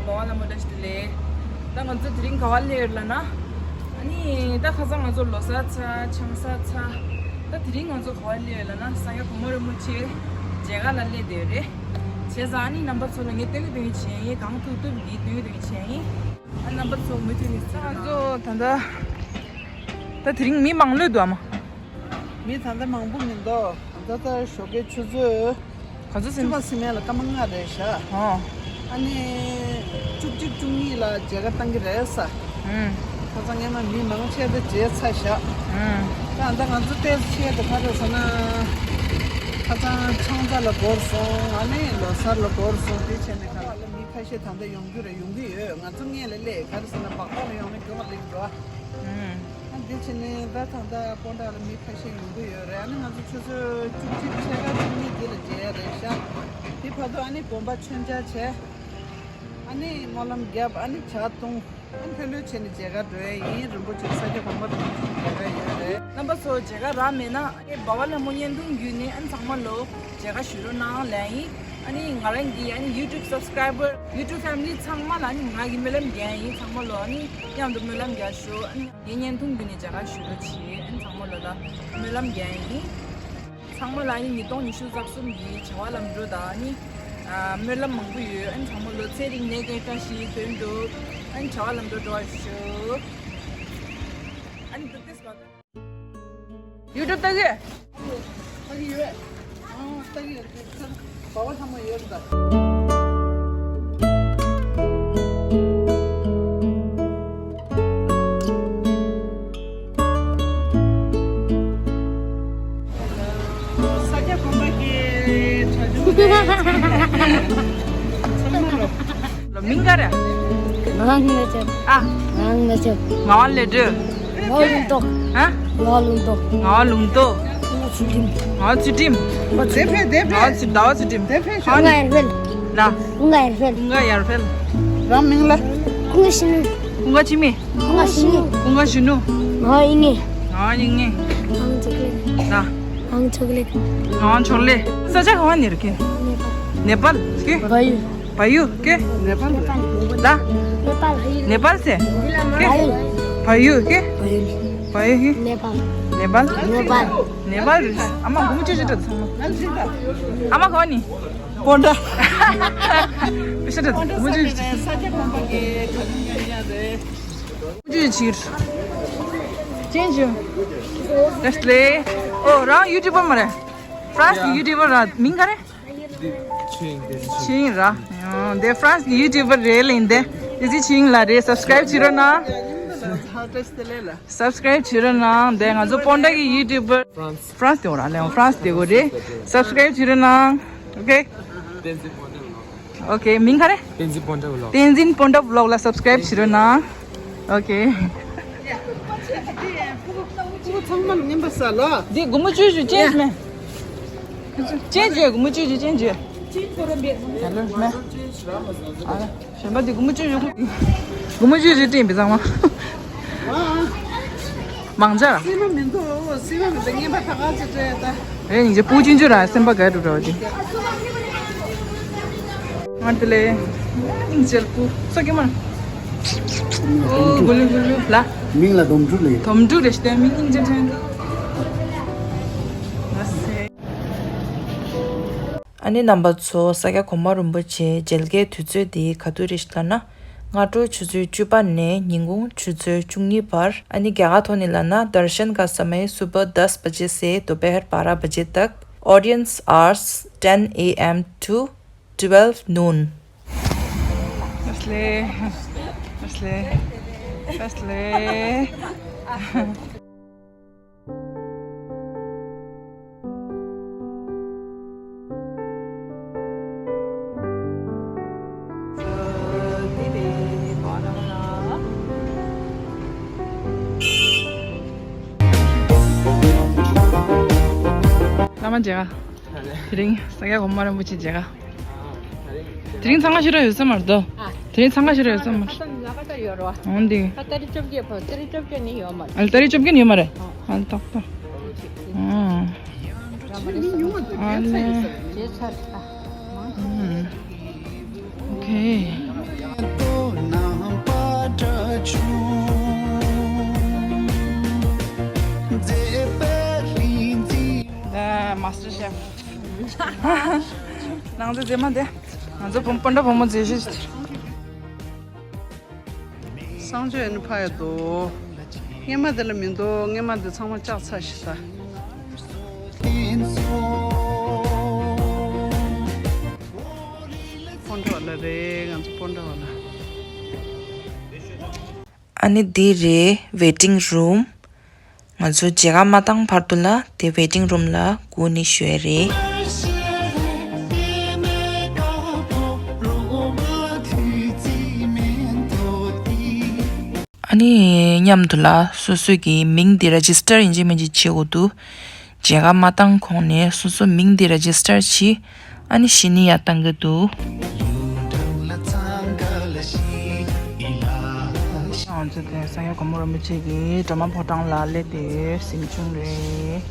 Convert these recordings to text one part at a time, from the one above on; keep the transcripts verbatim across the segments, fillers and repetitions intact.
འབའ་བ་ལྷ་མོ་བཀྲ་ཤིས་བདེ་ལེགས། ད་ང་ཚོ་དེ་རིང་ག་པར་སླེབས་ཡོད་ལབ་ན། ཨ་ནི་ད་ཁ་སང་ང་ཚོ་ལོ་གསར་ཚར་ཆང་ས་ཚར། ད་དེ་རིང་ང་ཚོ་ག་པར་སླེབས་ཡོད་ལབ་ན་ས་སྐྱ་གོང་མ་རིན་པོ་ཆེ་མཇལ་ཁ་ལ་སླེབས་བསྡད་ཡོད་རེད། བྱས་ཙང་ཨ་ནི་རྣམ་པ་ཚོ་ལ་ངས་སྟོན་གི་སྟོན་གི་བྱས་ཡིན། གང་ཐུབ་ཐུབ་འདི་སྟོན་གི་སྟོན་གི་བྱས་ཡིན། ཨ་རྣམ་པ་ཚོ་མུ་མཐུད་ནས་ང་ཚོ་ད་ལྟ་ད་དེ་རིང་མི་མང་ལོས་འདུག་ཨ་མ། མི་ད་ལྟ་མང་པོ་མི་འདུག་ད་ལྟ་ཞོགས་ཀའི་ཆུ་ཚོད་ག་ཚོད་ཟིན། བཅུ་པ་ཟིན་མེད་ལ་སྐར་མ་ལྔ་རེད་ཤག་ཨོ། ཨ་ནི་བཅུ་གཅིག་བཅུ་གཉིས་ལ་མཇལ་ཁ་བཏང་གི་རེད་ས། ཨུམ། ཁ་སང་སྔས་མ་མི་མང་ཆེ་ད་མཇལ་ཚར་ཤག་ཨུམ། ད་ད་ང་ཚོ་ཏོག་ཙམ་ཆེ་ད་ག་རེ་ཟེར་ན། ཁ་སང་ཆང་ས་ལ་འགོར་སོང་། ཨ་ནི་ལོ་གསར་ལ་འགོར་སོང་། དེ་བྱས་ནས་ཁ་ལ་མི་ཁ་ཤས་ད་ལྟ་ཡོང་རྒྱུ་རེད། ཡོང་གི་ཡོད། ང་ཚོ་སྔོན་ལ་སླེབས། ག་རེ་ཟེར་ན་སྦག་སྦག་ལ་ཡོང་ན་མགྱོགས་པ་སླེབས་འགྲོ། ཨུམ། ཨ་འདི་བྱས་ནས་ད་ད་ལྟ་སྤོན་ཊ་ལ་མི་ཁ་ཤས་ཡོང་གི་ཡོད་རེད། ཨ་ནི་ང་ཚོ་ཆུ་ཚོད་བཅུ་གཅིག་ཕྱེད་ཀ་བཅུ་གཉིས་འདི་ལ་མཇལ་ཡ་རེད་ཤག་དེ་བར་དུ་ཨ་ནི་དགོན་པ་མཆོད་མཇལ་བྱས། ཨ་ནི་སྨོན་ལམ་བརྒྱབ། ཨ་ནི་ཇ་བཏུང་། ཨ་ནི་ལྷོད་ལྷོད་བྱས་ནས་མཇལ་ཁ་འགྲོ་ཡ་ཡིན། རིན་པོ་ཆེ་ས་སྐྱ་གོང་མ་རིན་པོ་ཆེ་མཇལ་ཁ་ཡོད་རེད། རྣམ་པ་ཚོ་མཇལ་ཁ་རག་མེད་ན་ཨེ་འབའ་བ་ལྷ་མོ་བརྙན་ཐུང་བརྒྱུད་ནས་ཨ་ནི་ཚང་མ་ལོ་མཇལ་ཁ་ཞུ་རོགས་གནང་ལབ་ཡིན། ཨ་ནི་ང་རང་གི་ཨ་ནི་YouTube subscriber YouTube family ཚང་མ་ལ་ཨ་ནི་ང་གི་སྨོན་ལམ་རྒྱག་ཡིན། ཚང་མ་ལོ་ཨ་ནི་མཉམ་དུ་སྨོན་ལམ་རྒྱག་ཞུ། ཨ་ནི་ངའི་བརྙན་ཐུང་བརྒྱུད་ནས་མཇལ་ཁ་ཞུ་རོགས་བྱེད། ཨ་ནི་ཚང་མ་ལོ་ལ་སྨོན་ལམ་རྒྱག་ཡིན། ཚང་མ་ལ་ཨ་ནི་ཉིས་སྟོང་ཉི་ཤུ་རྩ་གསུམ་གྱི་བྱ་བ་ལམ་འགྲོ་དང་ཨ་ནི་ཨ་སྨོན་ལམ་མང་པོ་ཡོད། ཨ་ནི་ཚང་མ་ལོ་ཚེ་རིང་ནད་ཀྱི་བཀྲ་ཤིས་དོན་འགྲུབ། ཨ་ནི་བྱ་བ་ལམ་འགྲོ་འགྲོ་བ་ཞུ། ཨ་ནི་འདུག་སྟེ་ཟེར་བ། YouTube ལྟ་གི། ལྟ་གི་ཡོད། ཨ་ལྟ་གི་ཡོད། འབའ་བ་ལྷ་མོ་ཡོད་ད། ས་སྐྱ་གོང་མ་གི་གྲྭ་ཆུང་ཚང་མ་ལོ། ལོ་མིང་ག་རེ། ངག་དབང་ལྷ་ལྕམ། ཨ། ངག་དབང་ལྷ་ལྕམ། ངག་དབང་ལྷ་ལྡོག་ཨ། ངག་དབང་ལུང་རྟོགས། ངག་དབང་ལུང་རྟོགས། ངག་དབང་ཚུལ་ཁྲིམས། ངག་དབང་ཚུལ་ཁྲིམས། ངག་དབང་ཚུལ་ཟླ་བ་ཚུལ་ཁྲིམས། ཀུན་དགའ་ཡར་འཕེལ། ལ། ཀུན་དགའ་ཡར་འཕེལ། ཀུན་དགའ་ཡར་འཕེལ། རང་མིང་ལ། ཀུན་དགའ་གཞོན་ནུ། ཀུན་དགའ་འཆི་མེད། ཀུན་དགའ་གཞོན་ནུ། ཀུན་དགའ་གཞོན་ནུ། ངག་དབང་དབྱིག་གཉེན། ངག་དབང་དབྱིག་གཉེན། ངག་དབང་ཆོག་ལེ། ལ། ངག་དབང་ཆོག་ལེ། ངག་དབང་ཆོག་ལེ། ས་ཆ་ག་བ་ནས་རེད་ཀྱི། ནེ་པཱལ། ནེ་པཱལ་ཀྱི། བལ་ཡུལ། བལ་ཡུལ་ཀྱི། ནེ་པཱལ། ལ། ནེ་པཱལ། ནེ་པཱལ་ཟེར། བལ་ཡུལ། བལ་ཡུལ་ཀྱི། བལ་ཡུལ། བལ་ཡུལ་ཀྱི། ནེ་པཱལ། ནེ་པཱལ། ནེ་པཱལ། ནེ་པཱལ་རེད། ཨ་མ་སྒོར་མོ་བཅུ་བཞི་སྤྲད་དང་། ཨ་མ་ག་བ་ནས། སྤོན་ཊ། པེ་ཤ་སྤྲད་དང་། སྒོར་མོ་བཅུ་བཞི་སྤྲད། ས་སྐྱ་གོང་མ་གི་གྲྭ་ཆུང་ཉག་ཉག་རེད། བཅུ་གཅིག་ཅན་ཅུ། ལེ། ཨོ་རང་ཡུ་ཊུབ་པར་མ་རེད། ཧྥ་རན་སི་གི་ཡུ་ཊུབ་པར་ར། མིང་ག་རེ། ཆིང་། ཆིང་ར། ཡང་དེ་ཧྥ་རན་སི་གི་ཡུ་ཊུབ་པར་རེད་ལེ་ཡིན་དེ། དེ་ཚེ་ཆིང་ལ་རེད། སབ་སི་ཀ་རེབ་བྱེད་རོགས་གནང་། སབ་སི་ཀ་རེབ་བྱེད་རོགས་གནང་། དེ་ང་ཚོ་སྤོན་ཊ་གི་ཡུ་ཊུབ་པར། ཧྥ་རན་སི་དེ་འོ་ར་ལེ། ཧྥ་རན་སི་དེ་གོ་རེད། སབ་སི་ཀ་རེབ་བྱེད་རོགས་གནང་། ཨོ་ཁེ། བསྟན་འཛིན་སྤོན་ཊ་ཝི་ལོག་ཨོ་ཁེ། མིང་ག་རེ། བསྟན་འཛིན་སྤོན་ཊ་ཝི་ལོག་བསྟན་འཛིན་སྤོན་ཊ་ཝི་ལོག་ལ་སབ་སི་ཀ་རེབ་བྱེད་རོགས་གནང་། ཨོ་ཁེ། ཚང་མ་ལ་ངན་པ་ས་ལོ། འདི་སྒོར་མོ་བཅུ་བཞི་ཅན་ཅུ་མེད། ཅན་ཅུ་སྒོར་མོ་བཅུ་བཞི་ཅན་ཅུ། ཧེ་ལོ་མེ། ཨ་ལ། གཞན་པ་འདི་སྒོར་མོ་བཅུ་བཞི། སྒོར་མོ་བཅུ་བཞི་སྤྲད་པའི་ཚང་མ། མང་ཆེ་ར། སེམས་མི་འདུག་སེམས་མི་འདུག་ངན་པ་ད་ག་ཚོད་སྤྲད་ད། རེད། སྙིང་རྗེ་པོ་ཆུང་ཆུང་ར་སེམས་པ་དགའ་འགྲོ་འགྲོ་གི། ང་དེ་ལས་སྙིང་རྗེ་པོ་སོ་སྐྱེ་མ། ཨོ་གུ་ལུ་གུ་ལུ་ལ། མིང་ལ་དོམ་ཕྲུག་ལབ། དོམ་ཕྲུག་རེད་ཤི་དེ་མིང་སྙིང་རྗེ་དྲན། ཨ་ནི་རྣམ་པ་ཚོ་ས་སྐྱ་གོང་མ་རིན་པོ་ཆེ་མཇལ་ཁའི་དུས་ཚོད་འདི་ག་དུས་རེད་ལབ་ན། སྔ་དྲོ་ཆུ་ཚོད་བཅུ་པ་ནས་ཉིན་གུང་ཆུ་ཚོད་བཅུ་གཉིས་བར། ཨ་ནི་རྒྱ་གར་ཐོག་ནས་ལབ་ན दर्शन का समय सुबह दस बजे से दोपहर बारह बजे तक। Audience hours ten A M to twelve noon. Firstly, firstly, firstly. བླ་མ་མཇལ་ཁ། དེ་རིང་ས་སྐྱ་གོང་མ་རིན་པོ་ཆེ་མཇལ་ཁ། དེ་རིང་འཚང་ཁ་ཤོར་ཡ་ཡོད་ས་མ་རེད་དོ། ཨ། དེ་རིང་འཚང་ཁ་ཤོར་ཡ་ཡོད་ས་མ་རེད། ཁ་སང་ལ་ཁ་ད་ཡོད་རེད་བ། འོན་ཏེ། ད་ཏ་རིག་བཅོ་བརྒྱད་བར་ཏ་རིག་བཅོ་བརྒྱད་ནི་ཡོད་མ་རེད། ཨ་ཏ་རིག་བཅོ་བརྒྱད་ནི་ཡོད་མ་རེད། ཨ་ཏག་ཏག་ཨ་ལེ། ཨོ་ཁེ། མ་སི་ཊར་ཤེཕ། ནང་ཚོ་རྫས་མ་དེ། ང་ཚོ་བུམ་སྤུན་ཟླ་བུ་མོ་རྫས་ཤིག་གསང་སྤྱོད་ནི་ཕ་ཡ་དོ། སྔས་མ་དེ་ལ་མི་འདུག་སྔས་མ་དེ་ཚང་མ་བཅག་ཚར་ཤི་ད། སྤོན་ཊ་བ་ལ་རེད། ང་ཚོ་སྤོན་ཊ་བ་ལ། ཨ་ནི་འདི་རེད་ཝེ་ཊིང་རུམ། ང་ཚོ་མཇལ་ཁ་མ་བཏང་བར་དུ་ལ་དེ་ཝེ་ཊིང་རུམ་ལ་སྒུག་ནས་བཞུགས་ཡ་རེད། ཨ་ནི་མཉམ་དུ་ལ་སོ་སོ་གི་མིང་འདི་རེ་ཇི་སི་ཊར་ཡིན་གཅིག་མིན་གཅིག་བྱེད་དགོས་འདུག་མཇལ་ཁ་མ་བཏང་གོང་ནས་སོ་སོ་མིང་འདི་རེ་ཇི་སི་ཊར་བྱེད། ཨ་ནི་གཞི་ནས་ཡར་བཏང་གི་འདུག་ང་ཚོ་དེ་ས་སྐྱ་གོང་མ་རིན་པོ་ཆེ་གི་སྒྲོལ་མ་ཕོ་བྲང་ལ་སླེབས་ཏེ་གཟིམ་ཆུང་རེད།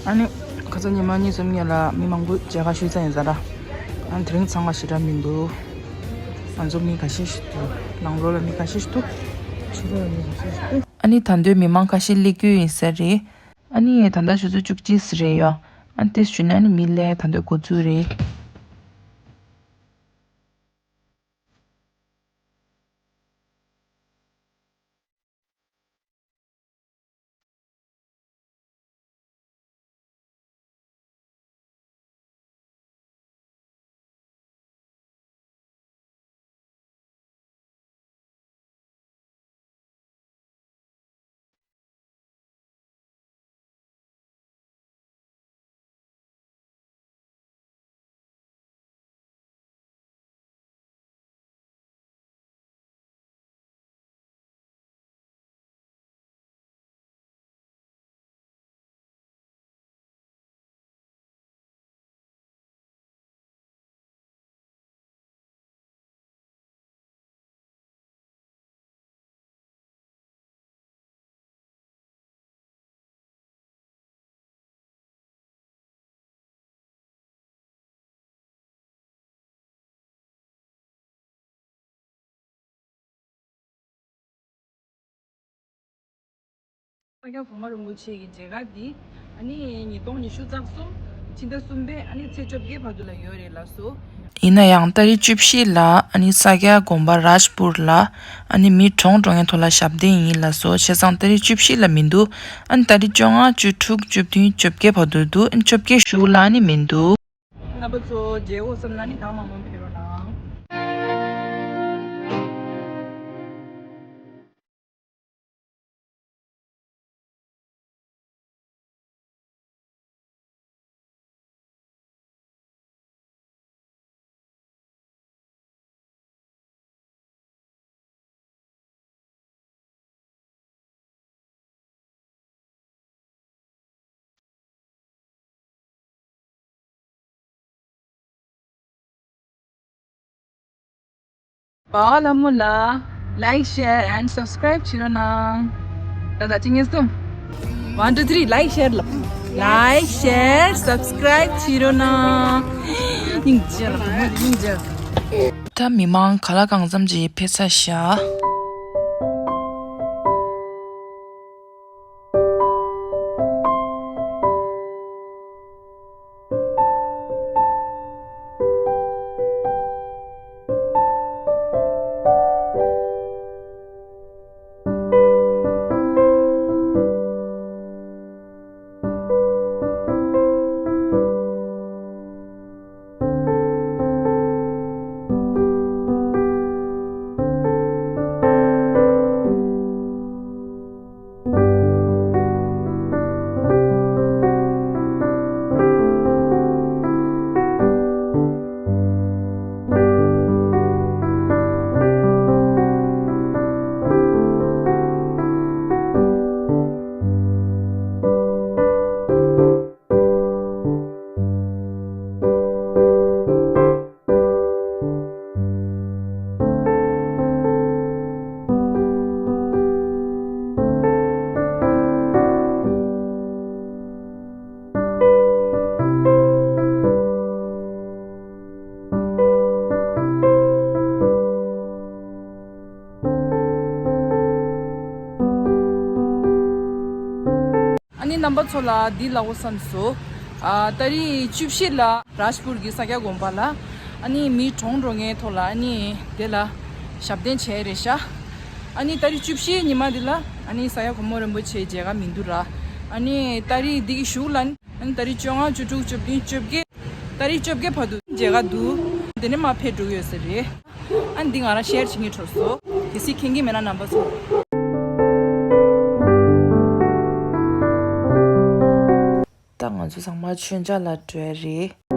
ཨ་ནི་ཁ་སང་ཉི་མ་གཉིས་གསུམ་སྔོན་ལ་མི་མང་པོ་མཇལ་ཁ་ཞུས་ཚར་ཡིན་ས་ར། ཨ་ནི་དེ་རིང་ཚང་མ་ཞེ་དྲག་མི་འདུག་ང་ཚོ་མི་ཁ་ཤས་ཤིག་འདུག་ནང་ལོགས་ལ་མི་ཁ་ཤས་ཤིག་འདུག་ཕྱི་ལོགས་ལ་མི་ཁ་ཤས་ཤིག་འདུག་ཨ་ནི་ད་འདོད་མི་མང་ཁ་ཤས་སླེབས་རྒྱུ་ཡིན་ས་རེད། ཨ་ནི་ད་ལྟ་ཆུ་ཚོད་བཅུ་གཅིག་ཙམ་རེད་ཡོད། ཨ་ནི་དེ་བཞིན་ཨ་ནི་མི་ལས་ད་འདོད་འགོ་ཚུགས་རེད། ས་སྐྱ་གོང་མ་རིན་པོ་ཆེ་གི་མཇལ་ཁ་འདི་ཨ་ནི་ཉིས་སྟོང་ཉི་ཤུ་རྩ་གསུམ་ཕྱི་ཟླ་གསུམ་པའི་ཨ་ནི་ཚེས་བཅོ་བརྒྱད་བར་དུ་ལ་ཡོད་རེད་ལགས་སོ། ཡིན་ན་ཡང་ཏ་རིག་བཅུ་བཞི་ལ་ཨ་ནི་ས་སྐྱ་དགོན་པ་རཱཇ་པུར་ལ་ཨ་ནི་མི་གྲོངས་འགྲོ་མཁན་ཐོག་ལ་ཞབས་བརྟན་ཡིན་ལགས་སོ། བྱས་ཙང་ཏ་རིག་བཅུ་བཞི་ལ་མི་འདུག་ཨ་ནི་ཏ་རིག་བཅོ་ལྔ་བཅུ་དྲུག་བཅུ་བདུན་བཅོ་བརྒྱད་བར་དུ་འདུག་ཨ་ནི་བཅོ་བརྒྱད་གཞུག་ལ་ཨ་ནི་མི་འདུག་རྣམ་པ་ཚོ་མཇལ་འོ་བསམ་ན་ནི་གང་མང་མང་ཕེབས་རོགས་གནང་། བ་ལ་མོ་ལ་like, share and subscribe བྱེད་རོགས་གནང་། ད་ད་ཅི་ངེས་སོང་། One, two, three, like, share ལ། Like, share, subscribe བྱེད་རོགས་གནང་། སྙིང་རྗེ་ལ་བུ་མོ་སྙིང་རྗེ། ད་མི་མང་ག་ལ་གང་འཚམ་ཅིག་ཕེབས་ཚར་ཤག་རྣམ་པ་ཚོ་ལ་འདི་ལབ་དགོས་བསམ་སོང་། ཨ། ཏ་རིག་བཅུ་བཞི་ལ་རཱཇ་པུར་གྱི་ས་སྐྱ་དགོན་པ་ལ་ཨ་ནི་མི་གྲོངས་འགྲོ་མཁན་ཐོག་ལ་ཨ་ནི་དེ་ལ་ཞབས་བརྟན་བྱས་རེད་ཤག་ཨ་ནི་ཏ་རིག་བཅུ་བཞི་ཉི་མ་འདི་ལ་ཨ་ནི་ས་སྐྱ་གོང་མ་རིན་པོ་ཆེ་མཇལ་ཁ་མི་འདུག་ར། ཨ་ནི་ཏ་རིག་འདི་གི་གཞུག་ལ་ཨ་ནི་ཏ་རིག་བཅོ་ལྔ་བཅུ་དྲུག་བཅུ་བདུན་བཅོ་བརྒྱད། ཏ་རིག་བཅོ་བརྒྱད་བར་དུ་མཇལ་ཁ་འདུག་དེ་ནས་མར་ཕེབས་འགྲོ་གི་ཡོད་ས་རེད། ཨ་ནི་འདི་ང་རང་ཤེར་བྱེད་ཀྱི་འགྲོ་སོང་། གལ་སྲིད་མཁྱེན་གྱི་མེད་ན་རྣམ་པ་ཚོ། ད་ང་ཚོ་ཚང་མ་མཆོད་མཇལ་ལ་འགྲོ་ཡ་རེད།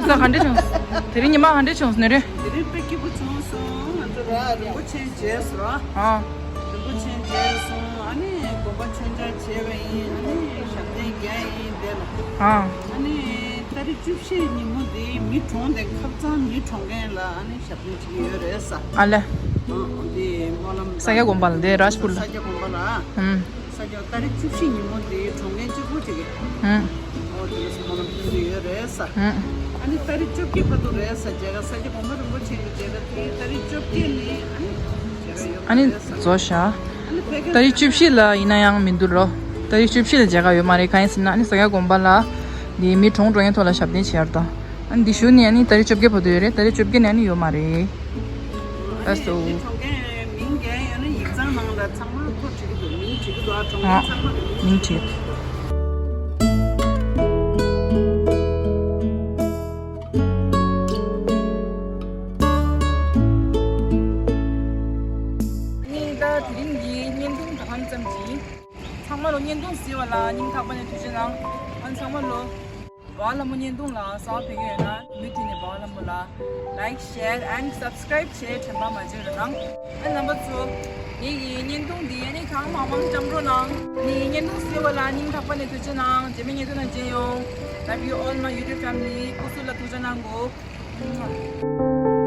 ས་ག་འདྲ་བྱུང་། དེ་རིང་ཉི་མ་ག་འདྲ་བྱུང་ནི་རེད། དེ་རིང་དཔེ་སྐྱིད་པོ་བྱུང་སོང་། ང་ཚོ་ར་རིན་པོ་ཆེ་མཇལ་སོང་། ཨ། རིན་པོ་ཆེ་མཇལ་སོང་། ཨ་ནི་དགོན་པ་མཆོད་མཇལ་བྱས་པ་ཡིན། ཨ་ནི་ཞབས་བརྟན་བརྒྱབ་ཡིན་དེ་ལ། ཨ། ཨ་ནི་ཏ་རིག་བཅུ་བཞི་ཉིན་མོ་དེ་མི་གྲོངས་དེ་ཁབ་ཚང་མི་གྲོངས་མཁན་ལ་ཨ་ནི་ཞབས་བརྟན་བྱེད་ཀྱི་ཡོད་རེད་ས། ཨ་ལེ། ཨ། དེ་སྨོན་ལམ་ས་སྐྱ་དགོན་པ་ལ། དེ་རཱཇ་པུར་ལ། ས་སྐྱ་དགོན་པ་ལ། ཨུམ། ས་སྐྱ་ཏ་རིག་བཅུ་བཞི་ཉིན་མོ་དེ་གྲོངས་མཁན་གཅིག་པོ་ཅིག་གིས། ཨུམ། ཨོ་དེ་ལ་སྨོན་ལམ་སྐྱོན་གྱི་ཡོད་རེད་ས། ཨུམ། ཨ་ནི་ཏ་རིག་བཅོ་བརྒྱད་བར་དུ་རེད་ས། མཇལ་ཁ་ས་སྐྱ་གོང་མ་རིན་པོ་ཆེ་གི་མཇལ་ཁ་དེ་ཏ་རིག་བཅོ་བརྒྱད་ནས་ཨ་ནི་མཇལ་ཁ་ཡོད་མ་རེད་ས། ཨ་ནི་རྫོགས་ཤག་ཨ་ནི་ཕ་གི་ཏ་རིག་བཅུ་བཞི་ལ་ཡིན་ན་ཡང་མི་འདུག་རོ། ཏ་རིག་བཅུ་བཞི་ལ་མཇལ་ཁ་ཡོད་མ་རེད། གང་ཡིན་ཟེར་ན་ཨ་ནི་ས་སྐྱ་དགོན་པ་ལ་འདི་མི་གྲོངས་འགྲོ་མཁན་ཐོག་ལ་ཞབས་བརྟན་བྱེད་ཡ་རེད་ད། ཨ་ནི་འདི་གཞུག་ནས་ཨ་ནི་ཏ་རིག་བཅོ་བརྒྱད་བར་དུ་ཡོད་རེད། ད་རིང་བཅོ་བརྒྱད་ནས་ཨ་ནི་ཡོད་མ་རེད། ཨ་ནི་ལགས་སོ། མི་གྲོངས་མཁན་མིང་རྒྱག་ཡོད་ན་ཡིག་ཚང་ནང་ལ་ཚང་མ་ཁོ་བྲིས་ཀྱི་འདུག་མིང་བྲིས་ཀྱི་འདུག་ཨ། གྲོངས་མཁན་ཚང་མ་གི་མིང་། མིང་བྲིས་ཀྱི་འདུག་ཨ་ནི་ད་དེ་རིང་གི་བརྙན་ཐུང་ད་ག་ཙམ་གྱིས། ཚང་མ་ལོ་བརྙན་ཐུང་གཟིགས་པ་ལ་སྙིང་ཐག་པ་ནས་ཐུགས་རྗེ་གནང་། ཨ་ནི་ཚང་མ་ལོ། འབའ་བ་ལྷ་མོ་བརྙན་ཐུང་ལ་གསར་པ་ཕེབས་ཀྱི་ཡོད་ན་མུ་མཐུད་ནས་འབའ་བ་ལྷ་མོ་ལ་like, share and subscribe བྱས་དྲན་པ་མ་བརྗེད་རོགས་གནང་། ཨ་རྣམ་པ་ཚོ། ངེད་ཀྱི་བརྙན་ཐུང་འདི་ཨ་ནི་གང་མང་མང་བཅམ་རོགས་གནང་། ཨ་ནི་བརྙན་ཐུང་གཟིགས་པ་ལ་སྙིང་ཐག་པ་ནས་ཐུགས་རྗེ་གནང་། རྗེས་མའི་བརྙན་ཐུང་ནང་མཇལ་ཡོང་། Love you all my YouTube family. སྐུ་གཟུགས་ལ་ཐུགས་རྗེ་གནང་གོ།